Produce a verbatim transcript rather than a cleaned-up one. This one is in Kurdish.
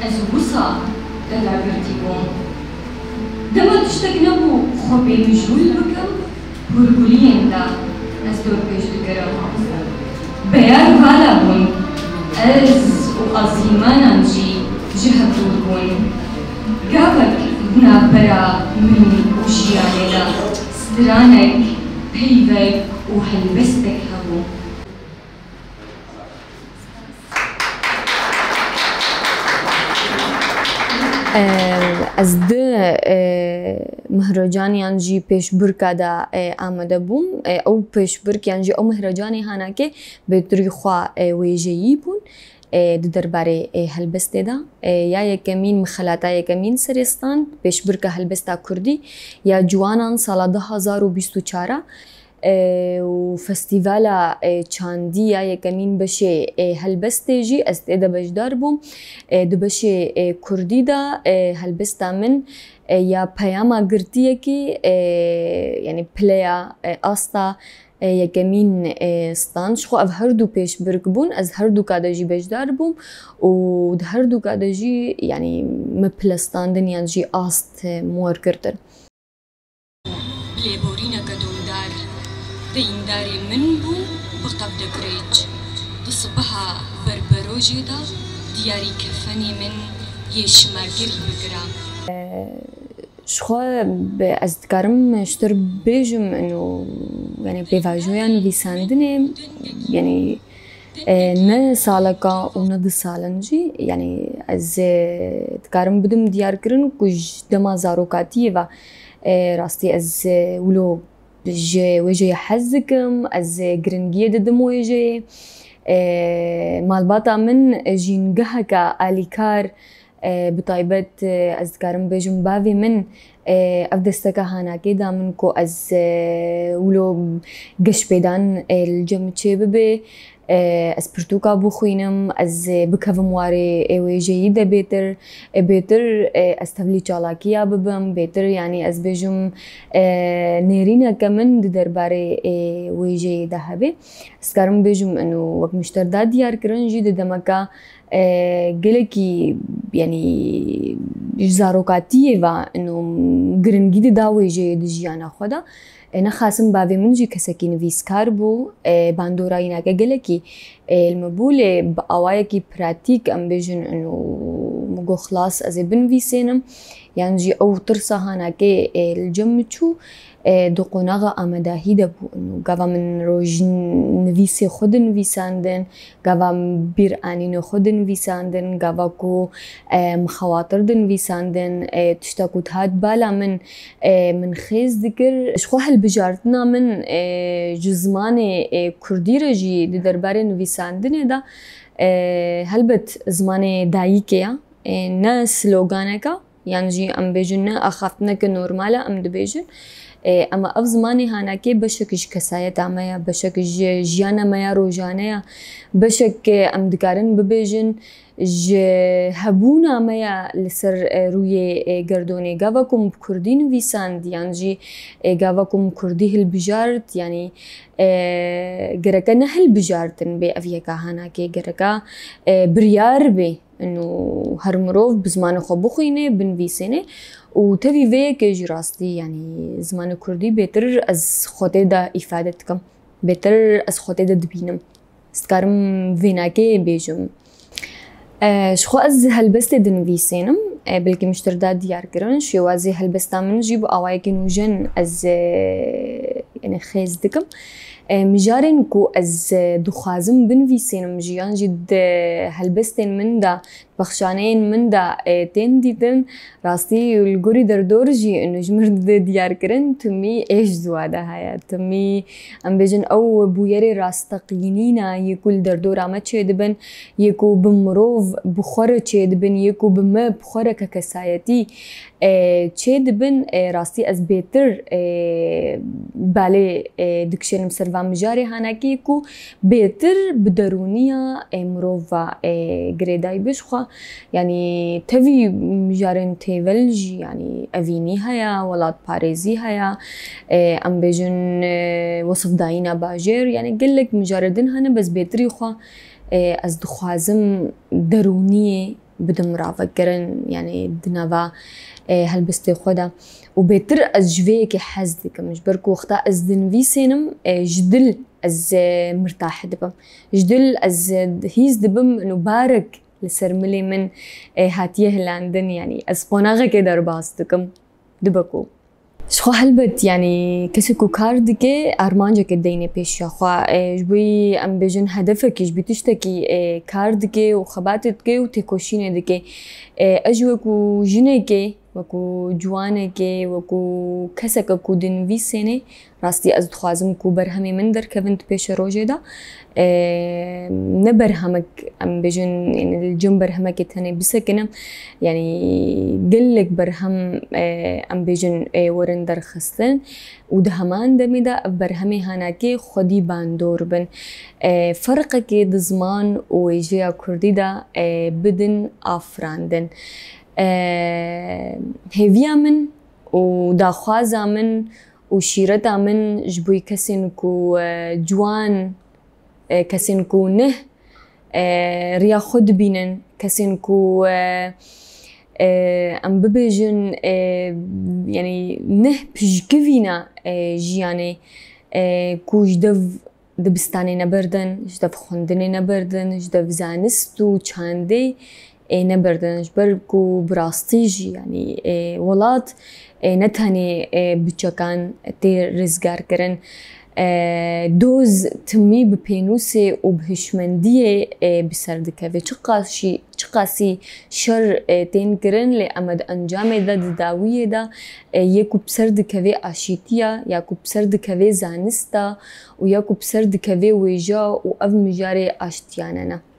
Ez wisa tedagirtî bûm. Dema tiştek nebû xwe bêmijûl bikim, hûrguliyên de ez dor pêş dikirim. Beyar vala bûn, ez û azîmanan jî ji hev dûr bûn. Gavek di navbera min û jiyanê de stranek, peyvek û helbestek hebû. Ez di mihrecan yan jî pêşbirka de amade bûm. Ew pêşbirk yan jî ew mihrecanê hanakê bêtirî xwe wêjeyî bûn di derbarê helbestê de. Ya yekemîn, mixelata yekemîn serê stand, pêşbirka helbesta kurdî ya ciwanan sala du hazar û bîst û çar a. û festîvala çandî ya yekemîn beşê helbestê jî ez tê de beşdar bûm. Di beşê kurdî de helbesta min ya peyama girtiyekî, yanî pileya asta yekemîn stand, ji xwe ev her du pêşbirk bûn, ez her duka de jî beşdar bûm û di her duka de jî, yanî min pile standin yan jî ast mi wergirtin. Bi lêborîneke dongdar deyîndarê min bû bi qevdek rêç. Di sibeha berberojê de diyarî kefenê min yê şimagirî bikira. Ji xwe ez dikarim ji te re bêjim ino, yanî pêvajoya nivîsandinê, yanî ne saleka û ne du sal in jî, yanî ez dikarim bidim diyarkirin ku ji dema zarokatiyê ve rastî ez wilo ji wêjeyê hez dikim, ez giringiyê didim wêjeyê. Malbata min jîngeheke alîkar, bi taybet ez dikarim bêjim bavê min ev desteka hanakê da min ku ez wilo geşpêdan li cem çê bibe. Ez pirtûka bixwînim, ez bikevim warê wêjeyî de bêtir, bêtir ez tevlî çalakiya bibim, bêtir, yanî ez bêjim nêrîneke min di derbarê wêjeyê de hebe. Ez dikarim bêjim ino wek min ji te re da diyar kirin jî di demeka gelekî, yanî ji zarokatiyê ve ino giringî dida wêjeyê di jiyana xwe de. Nexasim bavê min jî kesekî nivîskar bû. Bandora înake gelekî li min bû, lê bi awayekî pratîk, em bêjin, ino min got xilas ez ê binivîsênim. Yan jî ew tirsa hanakê li cem min çû, di qonaxa amadahî de bû. Ino gava min rojnivîsê xwe dinivîsandin, gava min bîranînê xwe dinivîsandin, gava ku min xewatir dinivîsandin, tişta ku dihat bala min, min xêz dikir. Ji xwe hilbijartina min ji zimanê kurdî re jî di derbarê nivîsandinê de, helbet zimanê dayikê ye, ne sloganeke. Yan jî em bêjin ne axaftineke normal e, em dibêjin. Ema ev zimanê hanakê beşek ji kesayeta me ya, beşek ji jiyana me ya rojane ya, beşek em dikarin bibêjin ji hebûna me ya li ser rûyê gerdonê. Gava ku min bi kurdî nivîsand yan jî gava ku min kurdî hilbijart, yanî gereke ne hilbijartin bê ev yeka hanakê, gereke biryar bê. Ino her mirov bi zimanê xwe bixwîne, binivîsêne û tevî vê yekê jî rastî, yanî zimanê kurdî bêtir ez xwe tê de îfade dikim, bêtir ez xwe tê de dibînim. Ez dikarim vênakê bêjim. Ji xwe ez helbestê dinivîsênim, belkî min ji te re da diyar kirin, şêwazê helbesta min jî bi awayekî nûjen ez, yanî xêz dikim. Mijarên ku ez dixwazim binivîsênim jî yan jî di helbestên min de, bexşaneyên min de tên dîtin, rastî li gorî derdor jî û ji min re dide diyar kirin, timî êş ziwa de heye. Timî, em bêjin, ew bûyerê rasteqînîna yê ku li derdora me çêdibin, yê ku bi mirov bi xwe re çêdibin, yê ku bi me bi xwe re ke kesayetî çêdibin, rastî ez bêtir balê dikişênim ser van mijarê hanakî ku bêtir bi derûniya mirov ve girêdayî be ji xwe. Yanî tevî mijarên têvel jî, yanî evînî heye, welatparêzî heye, em bêjin wesifdayîna bajêr, yanî gelek mijarê din hene, bes bêtirî xwe ez dixwazim derûniyê bidim ravekirin, yani di nava e, helbestê xwe de. Û bêtir ez ji vê yekê hez dikim. Ji ber ku wexta ez dinivîsênim, e, ji dil ez e, mirtah dibim. Ji dil ez e, hîs dibim û barek li ser milê min e, hatiye hilandin, yani ez qonaxekê derbas dikim. Dibe ku Ji xwe helbet, yanî kesê ku kar dike, armanceke deyne pêşiya xwe. E, ji bo yî em bêjin hedefekî, ji bo tiştekî, e, kar dike û xebatê dike û têkoşînê dike. E, ez jî wekû jinekê, wekû ciwanekê, wekû keseke ku dinivîsênê, rastî ez dixwazim ku berhemê min derkevin di pêşerojê de. E, ne berhemek, em bêjin, yani li cem berhemekê tenê bisekinim. Yani gelek berhem, e, em bêjin, e, werin derxistin û di heman demê de ev berhemê hanakê xwedî bandor bin. E, ferqekê di ziman û wêjeya kurdî de, e, bidin afirandin. E, hêviya min û daxwaza min û şîreta min ji bo kesên ku, e, ciwan, e, kesên ku neh, e, riya xwe dibînin, kesên ku, e, e, em bibêjin, e, yanî neh piştgivîna, e, jiyanê, e, ku ji dev dibistanê neberdin, ji dev xwendinê neberdin, ji dev zanist û çandê ê neberdin. Ji ber ku bi rastî jî, yanî, ê, welat, ê, ne tenê, ê, biçekan tê rizgarkirin, e, doz timî bi pênûsê û bi hişmendiyê, e, bi ser dikeve. Çiqas jî, çiqasî şer, e, tên kirin, lê em di encamê de, di dawiyê de, e, yê ku bi ser dikeve aşîtiya, ya ku bi ser dikeve zanista û ya ku bi ser dikeve wêja û ev mijarê aştiyane ne.